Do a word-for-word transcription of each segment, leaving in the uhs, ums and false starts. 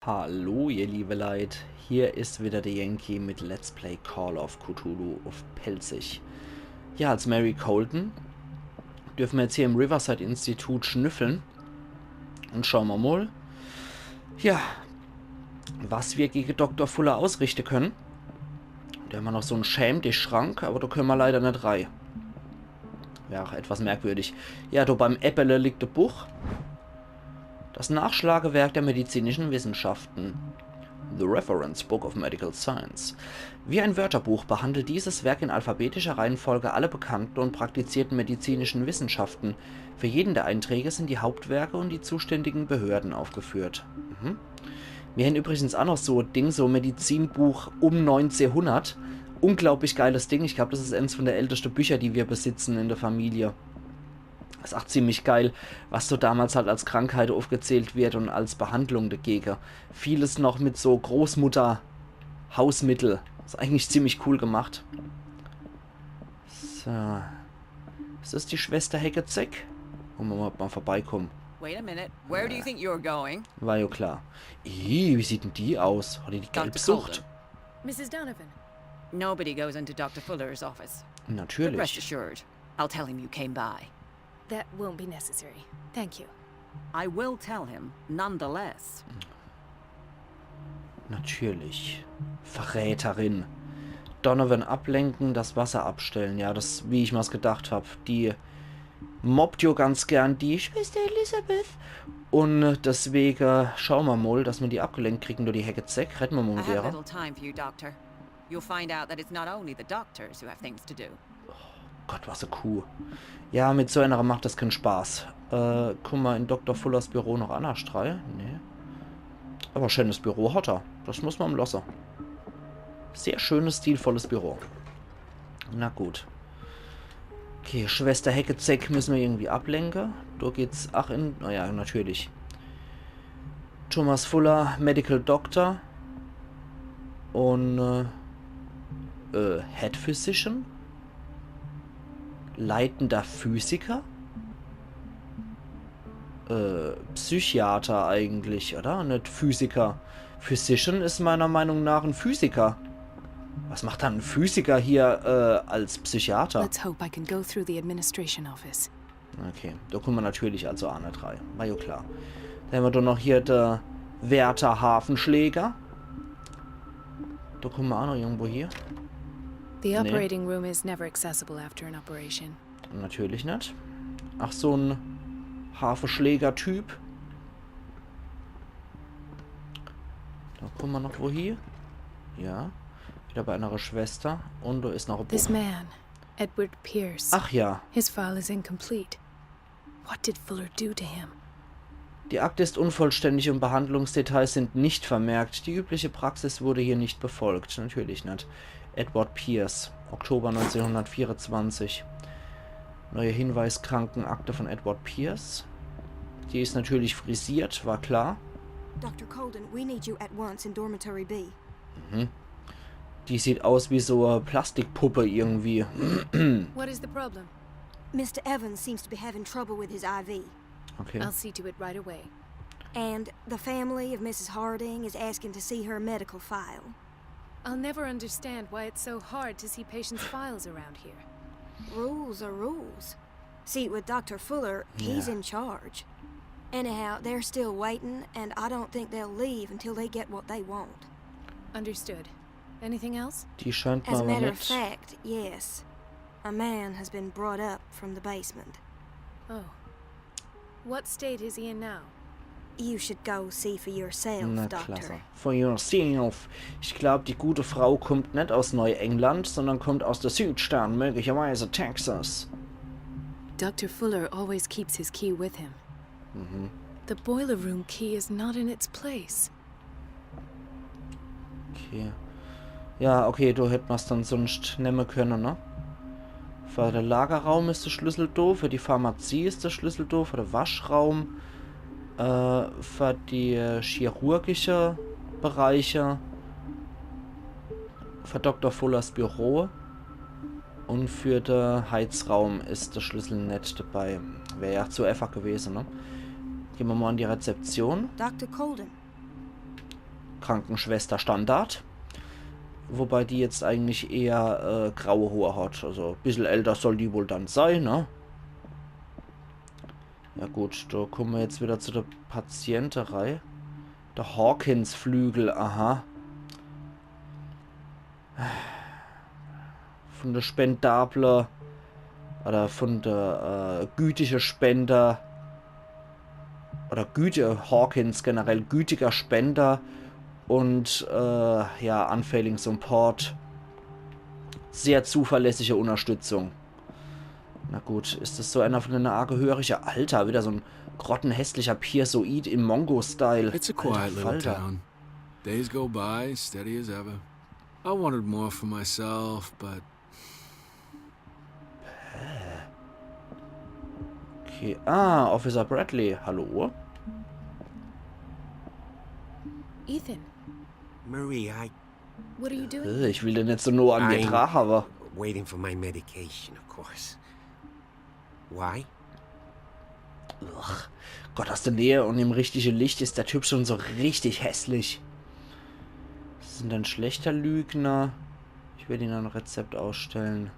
Hallo, ihr liebe Leit. Hier is wieder der Yankee mit Let's Play Call of Cthulhu uff Pälzisch. Ja, als Mary Colden dürfen wir jetzt hier im Riverside Institut schnüffeln. Und schauen wir mal, ja, was wir gegen Doktor Fuller ausrichten können. Da haben wir noch so einen Schämtischschrank, aber da können wir leider nicht rein. Wäre auch etwas merkwürdig. Ja, da beim Äppele liegt ein Buch. Das Nachschlagewerk der medizinischen Wissenschaften. The Reference Book of Medical Science. Wie ein Wörterbuch behandelt dieses Werk in alphabetischer Reihenfolge alle bekannten und praktizierten medizinischen Wissenschaften. Für jeden der Einträge sind die Hauptwerke und die zuständigen Behörden aufgeführt. Mhm. Wir haben übrigens auch noch so ein Ding, so ein Medizinbuch um neunzehnhundert. Unglaublich geiles Ding. Ich glaube, das ist eins von der ältesten Bücher, die wir besitzen in der Familie. Ist auch ziemlich geil, was so damals halt als Krankheit aufgezählt wird und als Behandlung dagegen. Vieles noch mit so Großmutter-Hausmittel. Ist eigentlich ziemlich cool gemacht. So. Ist das die Schwester Heckezeck? Wollen wir mal, mal vorbeikommen. Wait a minute. Where do you think you're going? War ja klar. Ih, wie sieht denn die aus? Hat die die gelb Doktor gesucht? Colden. Missus Donovan. Nobody goes into Doctor Fuller's office. But rest Natürlich. Assured, I'll tell him you came by. That won't be necessary. Thank you. I will tell him, nonetheless. Natürlich. Verräterin. Donovan ablenken, das Wasser abstellen. Ja, das, wie ich mir's gedacht hab. Die mobbt jo ganz gern die Schwester Elizabeth. Und deswegen schauen wir mal, dass wir die abgelenkt kriegen durch die Heckezeck. Reden wir mal I mit have derer. Little time for you, Doctor. You'll find out that it's not only the doctors who have things to do. Gott, was e Kuh. Ja, mit so einer macht das keinen Spaß. Äh, guck mal in Doktor Fullers Büro noch annerschdrei. Nee. Aber schönes Büro hat er. Das muss man ihm lassen. Sehr schönes, stilvolles Büro. Na gut. Okay, Schwester Heckezeck müssen wir irgendwie ablenken. Da geht's, ach, in, naja, natürlich. Thomas Fuller, Medical Doctor. Und, äh, äh, Head Physician? Leitender Physiker? Äh, Psychiater eigentlich, oder? Nicht Physiker. Physician ist meiner Meinung nach ein Physiker. Was macht dann ein Physiker hier, äh, als Psychiater? Let's hope I can go through the administration office. Okay, da kommen wir natürlich also auch nicht rein. War ja klar. Dann haben wir doch noch hier der Wärter Hafenschläger. Da kommen wir auch noch irgendwo hier. The Nee. operating room is never accessible after an operation. Natürlich nicht. Ach, so ein Hafenschläger-Typ. Da kommen wir noch wohin. Ja. Wieder bei einer Schwester. Und da ist noch ein This Buch. Man, Edward Pierce. Ach ja. His file is incomplete. What did Fuller do to him? Die Akte ist unvollständig und Behandlungsdetails sind nicht vermerkt. Die übliche Praxis wurde hier nicht befolgt. Natürlich nicht. Edward Pierce, Oktober neunzehnhundertvierundzwanzig. Neue Hinweis, Krankenakte von Edward Pierce. Die ist natürlich frisiert, war klar. Doctor Colden, we need you at once in dormitory B. Die sieht aus wie so eine Plastikpuppe irgendwie. What is the problem? Mister Evans seems to be having trouble with his I V. Okay. I'll see to it right away. And the family of Missus Harding is asking to see her medical file. I'll never understand why it's so hard to see patients' files around here. Rules are rules. See, with Doctor Fuller, he's Yeah. in charge. Anyhow, they're still waiting, and I don't think they'll leave until they get what they want. Understood. Anything else? Die scheint As a mal matter of nicht. Fact, yes. A man has been brought up from the basement. Oh. What state is he in now? You should go see for yourself, Na Doctor. klasse. For yourself. Ich glaub, die gute Frau kommt nicht aus Neuengland, sondern kommt aus der Südstaaten, möglicherweise Texas. Doctor Fuller always keeps his key with him. The boiler room key is not in its place. Okay. Ja, okay, do hätt ma's dann sonst nemme könne, ne? Für de Lagerraum is de Schlüssel do, für die Pharmazie is de Schlüssel do, für de Waschraum, äh, für die chirurgische Bereiche, für Doktor Fullers Büro und für de Heizraum is de Schlüssel net dabei. Wär ja zu einfach gewese, ne? Gehn mer mal an die Rezeption. Doctor Colden. Krankenschwester Standard. Wobei die jetzt eigentlich eher, äh, graue Hoor hat. Also e bissel älter soll die wohl dann sei, ne? Ja gut, do kumme mer jetzt wieder zu de Patienterei. De Hawkins-Flügel, aha. Vun de spendable oder vun de, äh, gütige Spender oder gütige Hawkins generell, gütiger Spender und, äh, ja, unfailing support. Sehr zuverlässige Unterstützung. Na gut, is des so einer vun dene Aagehörige? Alter, wieder so en grottenhässlicher Piezoid im Mongo-Style. It's a Alter quiet little Falter. Town. Days go by, steady as ever. I wanted more for myself, but Okay. Ah, Officer Bradley. Hallo? Ethan, Marie, I. What are you doing? Äh, ich will den net so nah an mir I'm dra hawe. Waiting for my medication, of course. Why? Ugh. Gott, aus de Nähe und im richtige Licht is der Typ schon so richtig hässlich. Sie sind ein schlechter Lügner. Ich werde Ihnen ein Rezept ausstellen.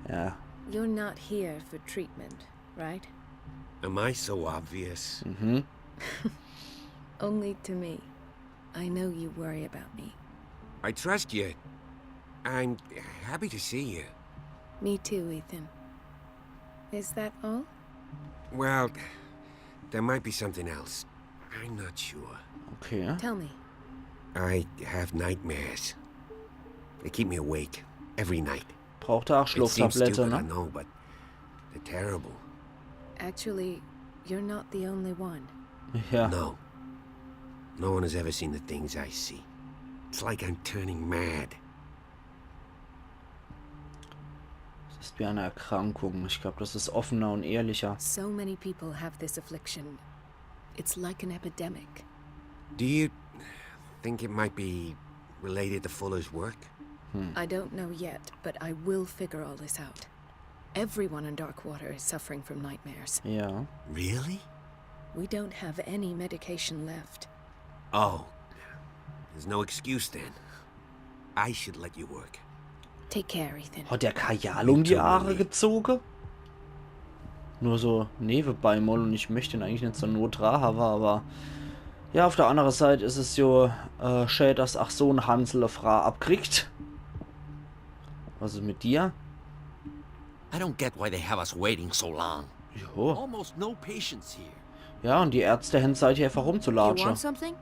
Ja. You're not here for treatment, right? Am I so obvious? Mhm. Only to me. I know you worry about me. I trust you. I'm happy to see you. Me too, Ethan. Is that all? Well, there might be something else. I'm not sure. Okay. Tell me. I have nightmares. They keep me awake every night. Braucht er auch It seems Schlaftablette, stupid, I ne? Know, but they're terrible. Actually, you're not the only one. Ja. No. No one has ever seen the things I see. It's like I'm turning mad. Das ist wie eine Erkrankung. Ich glaube, das ist offener und ehrlicher. So many people have this affliction. It's like an epidemic. Do you think it might be related to Fuller's work? I don't know yet, but I will figure all this out. Everyone in Darkwater is suffering from nightmares. Ja. Really? We don't have any medication left. Oh. There's no excuse then. I should let you work. Take care, Ethan. Hat der Kajal um die Haare gezogen? Nur so nebenbei mal und ich möchte ihn eigentlich nicht so nah dra haben, aber ja, auf der anderen Seite ist es ja äh, schön, dass auch so ein Hansel eine Frau abkriegt. Was ist mit dir? I don't get why they have us waiting so long. Jo. Almost no patients here. Ja, und die Ärzte haben Zeit hier einfach You rumzulatschen. Want something?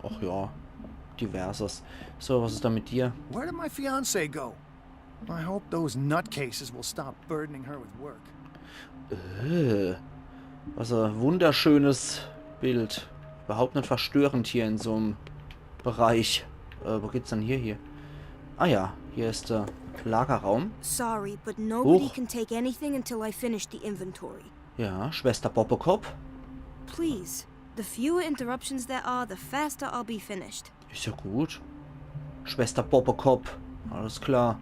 Ach ja, diverses. So, was ist da mit dir? Where did my fiance go? I hope those nutcases will stop burdening her with work. Äh, was ein wunderschönes Bild. Überhaupt nicht verstörend hier in so einem Bereich. Äh, wo geht's denn hier hier? Ah ja, hier ist der Lagerraum. Sorry, but nobody Huch. Can take anything until I finish the inventory. Ja, Schwester Bobbekopf. Please. The fewer interruptions there are, the faster I'll be finished. Ist ja gut. Schwester Bobbekopf. Alles klar.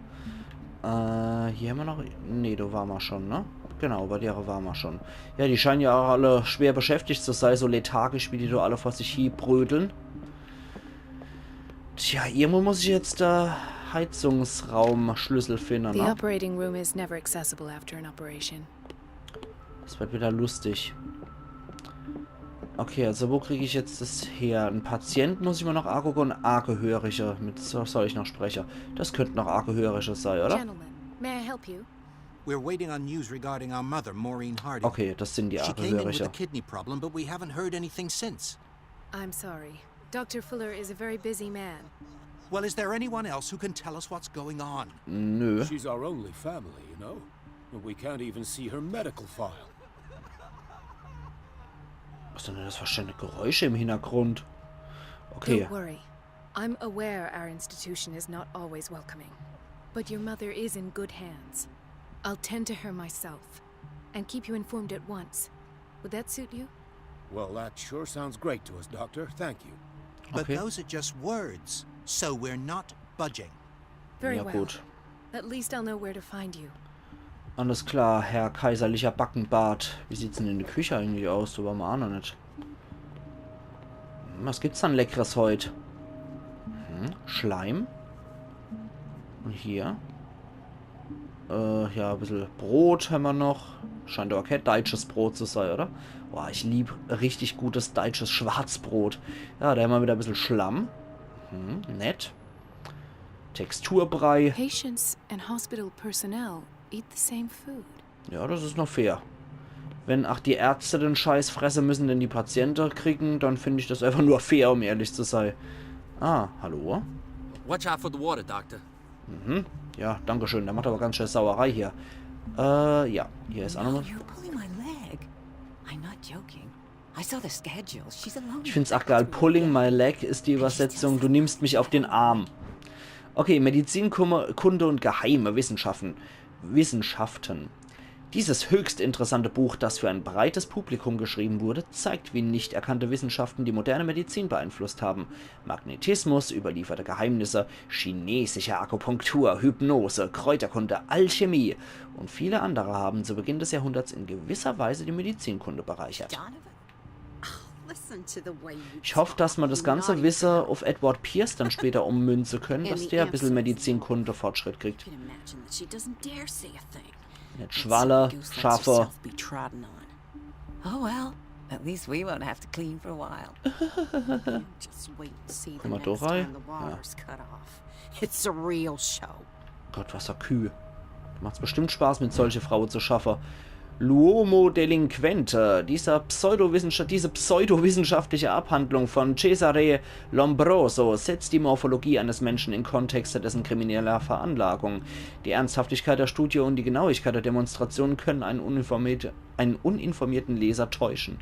Äh, hier haben wir noch. Nee, da waren wir schon, ne? Genau, bei der waren wir schon. Ja, die scheinen ja auch alle schwer beschäftigt zu sein, so lethargisch, wie die da alle vor sich hin brödeln. Tja, irgendwo muss ich jetzt der Heizungsraum-Schlüssel finden, The ne? Operating room is never accessible after an operation. Das wird wieder lustig. Okay, also wo kriege ich jetzt das her? Ein Patient muss ich mir noch angucken und Angehörige. Mit so soll ich noch sprechen. Das könnten noch Angehörige sein, oder? Gentlemen, may I help you? We're waiting on news regarding our mother, Maureen Harding. Okay, das sind die She came in with a Angehörige. Kidney problem, but we haven't heard anything since. I'm sorry. Doctor Fuller is a very busy man. Well, is there anyone else who can tell us what's going on? Nö. She's our only family, you know. And we can't even see her medical file. Was sind denn das für schöne Geräusche im Hintergrund? Okay. Don't worry. I'm aware our institution is not always welcoming. But your mother is in good hands. I'll tend to her myself and keep you informed at once. Would that suit you? Well, that sure sounds great to us, Doctor. Thank you. But Okay. Those are just words, so we're not budging. Very Ja, well. Gut. At least I'll know where to find you. Alles klar, Herr kaiserlicher Backenbart. Wie sieht's denn in der Küche eigentlich aus? Da waren wir auch noch nicht. Was gibt's dann Leckeres heut? Mhm. Schleim. Und hier? Äh, ja, e bissel Brot hämmer noch. Scheint aber kein deitsches Brot zu sei, oder? Boah, ich lieb richtig gutes deitsches Schwarzbrot. Ja, do hämmer wieder e bissel Schlamm. Mhm, nett. Texturbrei. Patients and hospital personnel eat the same food. Ja, das is noch fair. Wenn ach die Ärzte den Scheiß fresse müssen, den die Patiente kriegen, dann find ich das einfach nur fair, um ehrlich zu sei. Ah, hallo? Watch out for the water, Doctor. Mhm. Ja, danke schön. Der macht aber ganz schön Sauerei hier. Äh, ja. Hier is auch No, noch. you're pulling my leg. I'm not joking. I saw the schedule. She's alone. Ich find's auch geil. Pulling my leg is die Übersetzung. Du nimmst mich auf den Arm. Okay, Medizinkunde und geheime Wissenschaften. Wissenschaften. Dieses höchst interessante Buch, das für ein breites Publikum geschrieben wurde, zeigt, wie nicht erkannte Wissenschaften die moderne Medizin beeinflusst haben. Magnetismus, überlieferte Geheimnisse, chinesische Akupunktur, Hypnose, Kräuterkunde, Alchemie und viele andere haben zu Beginn des Jahrhunderts in gewisser Weise die Medizinkunde bereichert. Donovan? Oh, listen to the way you Ich hoff, dass mer das ganze Wisse auf Edward Pierce dann später ummünze können, dass der e bissel Medizinkunde Fortschritt kriegt. Can imagine that she doesn't dare say a thing. Net Schwalle, Goose lets schaffe. Herself be trodden on. Oh well, at least we won't have to clean for a while. Just wait and see the Guck mal, next Dorai. Time the water's cut off. It's a real show. Gott, was für Kühe. Macht's bestimmt Spaß, mit solche Fraue zu schaffe. L'Uomo Delinquente. Dieser Pseudowissenschaft, diese pseudowissenschaftliche Abhandlung von Cesare Lombroso setzt die Morphologie eines Menschen in Kontexte dessen krimineller Veranlagung. Die Ernsthaftigkeit der Studie und die Genauigkeit der Demonstration können einen, uninformiert, einen uninformierten Leser täuschen.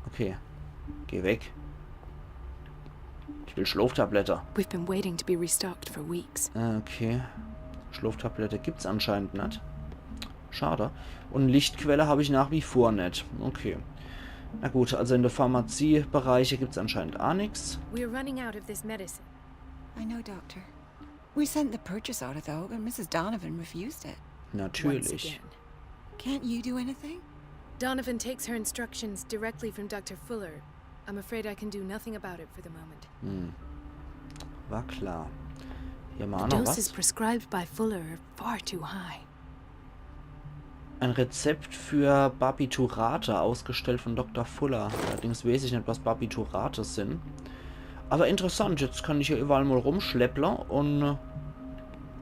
Okay. Geh weg. Ich will Schloftablette. We've been waiting to be restocked for weeks. Okay. Schloftablette gibt's anscheinend net. Schade. Und Lichtquelle hab ich nach wie vor net. Okay. Na gut, also in de Pharmaziebereiche gibt's anscheinend ah nix. We're running out of this medicine. I know, Doctor. We sent the purchase order, though, but Missus Donovan refused it. Once Natürlich. Again. Can't you do anything? Donovan takes her instructions directly from Doctor Fuller. I'm afraid I can do nothing about it for the moment. Hm. War klar. Hier mal The noch doses was. Prescribed by Fuller are far too high. Ein Rezept für Barbiturate, ausgestellt von Doktor Fuller. Allerdings weiß ich net, was Barbiturate sin. Aber interessant, jetzt kann ich hier überall mal rumschlepple und äh,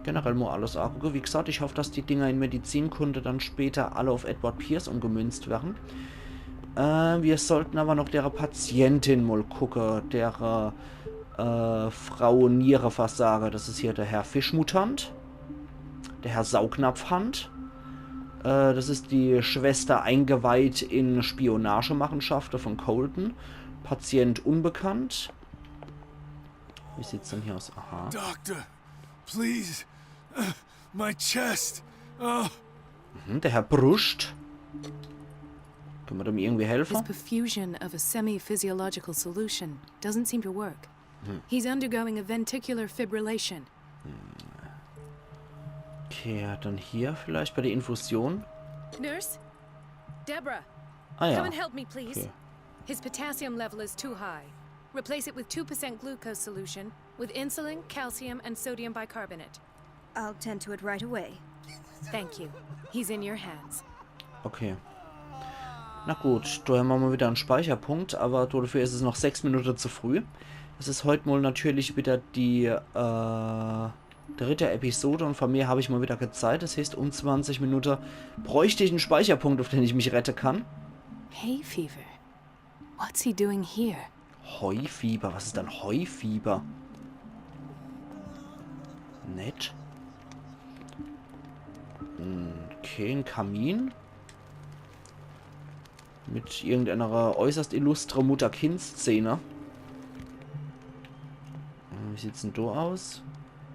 generell mal alles angucke. Wie gesagt, ich hoff, dass die Dinger in Medizinkunde dann später alle auf Edward Pierce umgemünzt werden. Äh, wir sollten aber noch dere Patientin mal gucke, dere äh, Frau Niereversager. Das is hier der Herr Fischmutant. Der Herr Saugnapfhand. Äh, das is die Schwester eingeweiht in Spionagemachenschafte von Colden. Patient unbekannt. Wie sieht's denn hier aus? Aha. Doctor, please. My chest. Oh, Hm, der Herr Bruscht. Können wir dem irgendwie His helfen? Perfusion of a semi-physiological solution doesn't seem to work. He's undergoing a ventricular fibrillation. Okay, ja, dann hier vielleicht bei der Infusion. Nurse? Deborah, Ah come ja. And help me, please. Okay. His potassium level is too high. Replace it with two percent glucose solution with insulin, calcium, and sodium bicarbonate. I'll tend to it right away. Thank you. He's in your hands. Okay. Na gut, da hämmer mal wieder en Speicherpunkt, aber dafür is es noch sechs Minute zu früh. Es is heut mal natürlich wieder die äh, dritte Episode und von mir hab ich mal wieder kä Zeit. Das heißt, um zwanzig Minute bräucht ich en Speicherpunkt, auf den ich mich rette kann. Hay fever. What's he doing here? Heufieber, was is denn Heufieber? Nett. Okay, en Kamin. Mit irgendeiner äußerst illustre Mutter-Kind-Szene. Äh, wie sieht's denn do aus?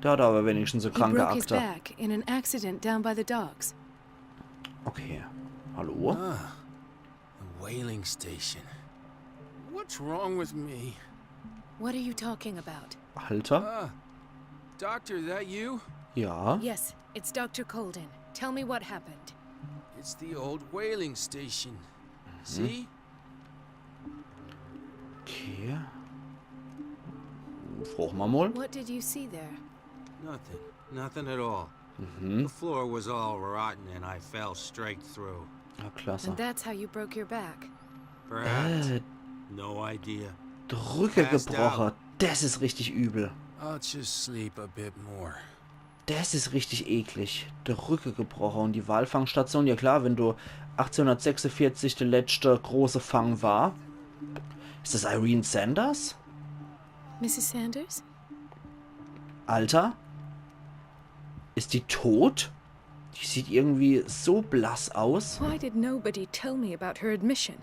Da, da aber wenigstens e He kranke broke his Akte. Back in an accident down by the docks. Okay. Hallo? Ah, the whaling station. What's wrong with me? What are you talking about? Alter? Ah, Doctor, that you? Ja. Yes, it's Doctor Colden. Tell me what happened. It's the old whaling station. See? Okay. Frooch ma mol. What did you see there? Nothing. Nothing at all. The floor was all rotten and I fell straight through. Ja, klasse. And that's how you broke your back. Perhaps. Äh, No idea. de Rücke Passed gebroche. out. Des is richtig übel. I'll just sleep a bit more. Des is richtig eklig. De Rücke gebroche. Un die Walfangstation, ja klar, wenn do achtzehnhundertsechsundvierzig de letschte große Fang war. Is des Irene Sanders? Missus Sanders? Alter? Is die tot? Die sieht irgendwie so blass aus. Why did nobody tell me about her admission?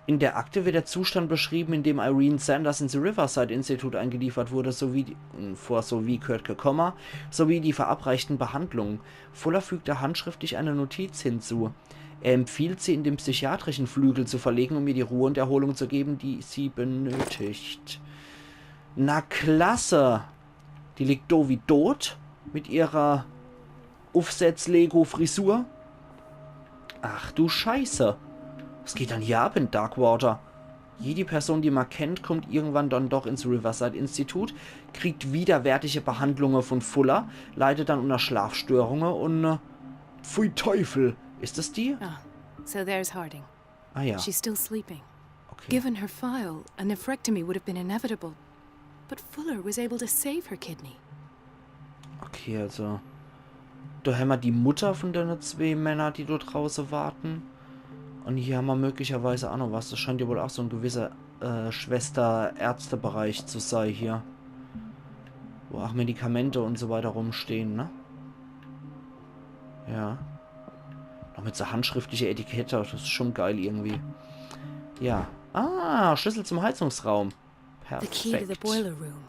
In der Akte wird der Zustand beschrieben, in dem Irene Sanders ins Riverside Institute eingeliefert wurde, sowie die, vor sowie Kurt Komma, sowie die verabreichten Behandlungen. Fuller fügte handschriftlich eine Notiz hinzu. Er empfiehlt sie in den psychiatrischen Flügel zu verlegen, um ihr die Ruhe und Erholung zu geben, die sie benötigt. Na klasse! Die liegt do wie dot mit ihrer Uffsetz-Lego-Frisur. Ach du Scheiße. Was geht dann hier ab in Darkwater? Jede Person, die ma kennt, kommt irgendwann dann doch ins Riverside Institute, kriegt widerwärtige Behandlunge von Fuller, leidet dann unter Schlafstörunge un, äh, pfui Teufel. Is das die? Ah, so there's Harding. Ah ja. She's still sleeping. Okay. Given her file, a nephrectomy would have been inevitable. But Fuller was able to save her kidney. Okay, also. Do hämmer die Mutter von dene zwee Männer, die dort drauße warten. Un hier hämmer möglicherweise ach noch was. Das scheint ja wohl ach so en gewisser, äh, Schwester-Ärzte-Bereich zu sei hier. Wo ach Medikamente un so weiter rumstehen, ne? Ja. Noch mit so handschriftlicher Etikette, das is schon geil irgendwie. Ja. Ah, Schlüssel zum Heizungsraum. The key to the Perfekt. Boiler Room.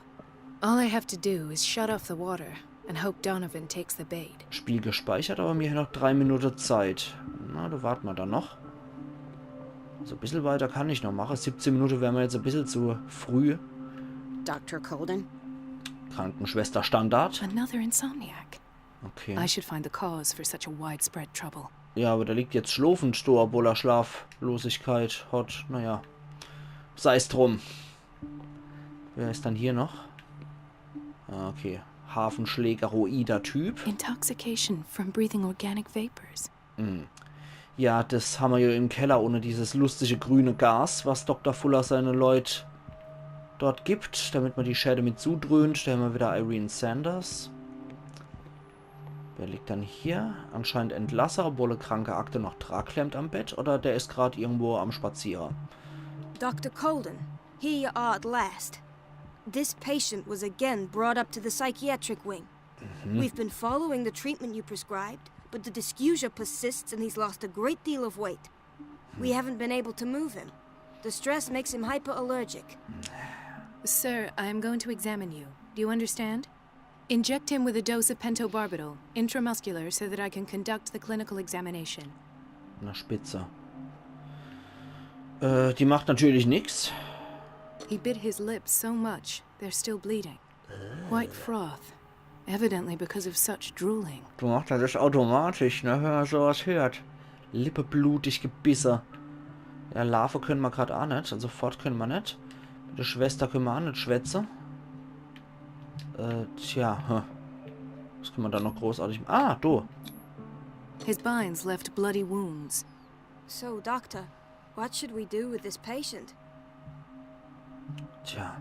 All I have to do is shut off the water and hope Donovan takes the bait. Spiel gespeichert, aber mir noch drei Minute Zeit. Na, do wart ma dann noch. So e bissel weiter kann ich noch mache. Siebzehn Minute wäre mir jetzt e bissel zu früh. Doctor Colden? Krankenschwester Standard. Another insomniac. Okay. I should find the cause for such a widespread trouble. Ja, aber der liegt jetzt schlofend do, obwohl er Schlaflosigkeit hat. Naja. Sei's drum. Wer is dann hier noch? Ah, okay. Hafenschlägeroider Typ. Intoxication from breathing organic vapors. Ja, das hämmer ja im Keller ohne dieses lustige grüne Gas, was Doktor Fuller seine Leut dort gibt, damit ma die Schäde mit zudröhnt. Do hämmer wieder Irene Sanders. Wer liegt dann hier? Anscheinend entlasse, obwohl e Krankeakte noch dra klemmt am Bett. Oder der is grad irgendwo am Spaziere. Doctor Colden, here you are at last. This patient was again brought up to the psychiatric wing. We've been following the treatment you prescribed, but the dysgeusia persists and he's lost a great deal of weight. We haven't been able to move him. The stress makes him hyperallergic. Sir, I am going to examine you. Do you understand? Inject him with a dose of pentobarbital, intramuscular, so that I can conduct the clinical examination. Na, spitze. Äh, die macht natürlich nix. He bit his lips so much, they're still bleeding. White froth, evidently because of such drooling. Du machst das automatisch, ne, wenn ma sowas hört. Lippe blutig gebisse. Ja, laafe könne ma grad ach net, also fort könne ma net. Mit der Schwester könne ma ach net schwätze. Äh, tja, hm. Was könne ma da noch großartig... Ah, do. His binds left bloody wounds. So, Doctor, what should we do with this patient? Tja.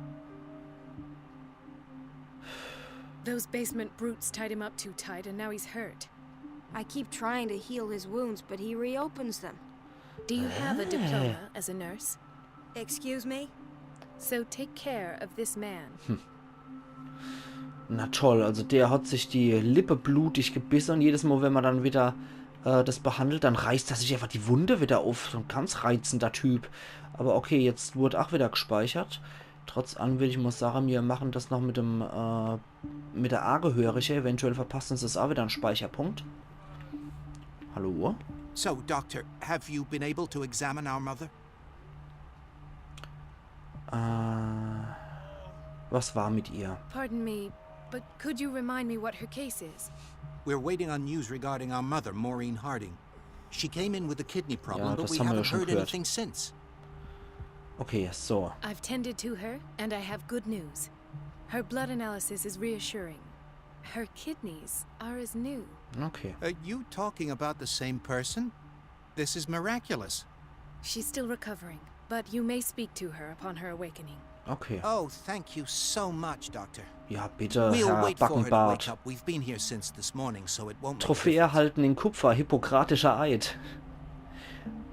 Those basement brutes tied him up too tight, and now he's hurt. I keep trying to heal his wounds, but he reopens them. Do you have a diploma as a nurse? Excuse me? So take care of this man. Na toll, also der hat sich die Lippe blutig gebisse un jedes Mal, wenn ma dann wieder, äh, das behandelt, dann reißt er sich einfach die Wunde wieder uff. So en ganz reizender Typ. Aber okay, jetzt wurde ach wieder gespeichert. Trotz allem will ich mal sagen, mir machen das noch mit dem, äh, mit der Angehörige. Eventuell verpasst uns das ach wieder en Speicherpunkt. Hallo? So, Doctor, have you been able to examine our mother? Äh, was war mit ihr? Pardon me, but could you remind me what her case is? We're waiting on news regarding our mother, Maureen Harding. She came in with a kidney problem, Ja, but das we haben wir ja haven't schon heard gehört. Anything since. Okay, so. I've tended to her, and I have good news. Her blood analysis is reassuring. Her kidneys are as new. Okay. Are you talking about the same person? This is miraculous. She's still recovering, but you may speak to her upon her awakening. Okay. Oh, thank you so much, Doctor. Ja, bitte, We'll Herr wait for her to wake Backenbart. Up. We've been here since this morning, so it won't make a Trophäe difference. Erhalten in Kupfer, hippokratischer Eid.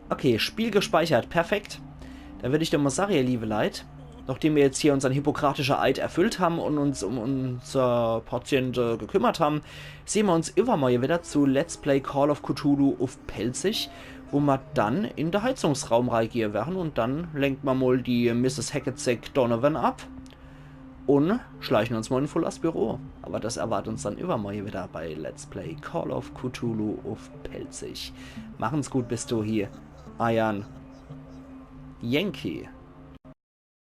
Okay, Spiel gespeichert, perfekt. Dann würd ich doch mal sagen, ihr liebe Leit, nachdem wir jetzt hier unsern hippokratischer Eid erfüllt haben und uns um unser Patient äh, gekümmert haben, sehen wir uns übermorgen wieder zu Let's Play Call of Cthulhu auf Pälzisch, wo wir dann in den Heizungsraum reingehen werden und dann lenken wir mal die Missus Hacketsack Donovan ab und schleichen uns mal in Fullers Büro. Aber das erwartet uns dann übermorgen wieder bei Let's Play Call of Cthulhu auf Pälzisch. Machen's gut bis dahin. Eiern Yankee.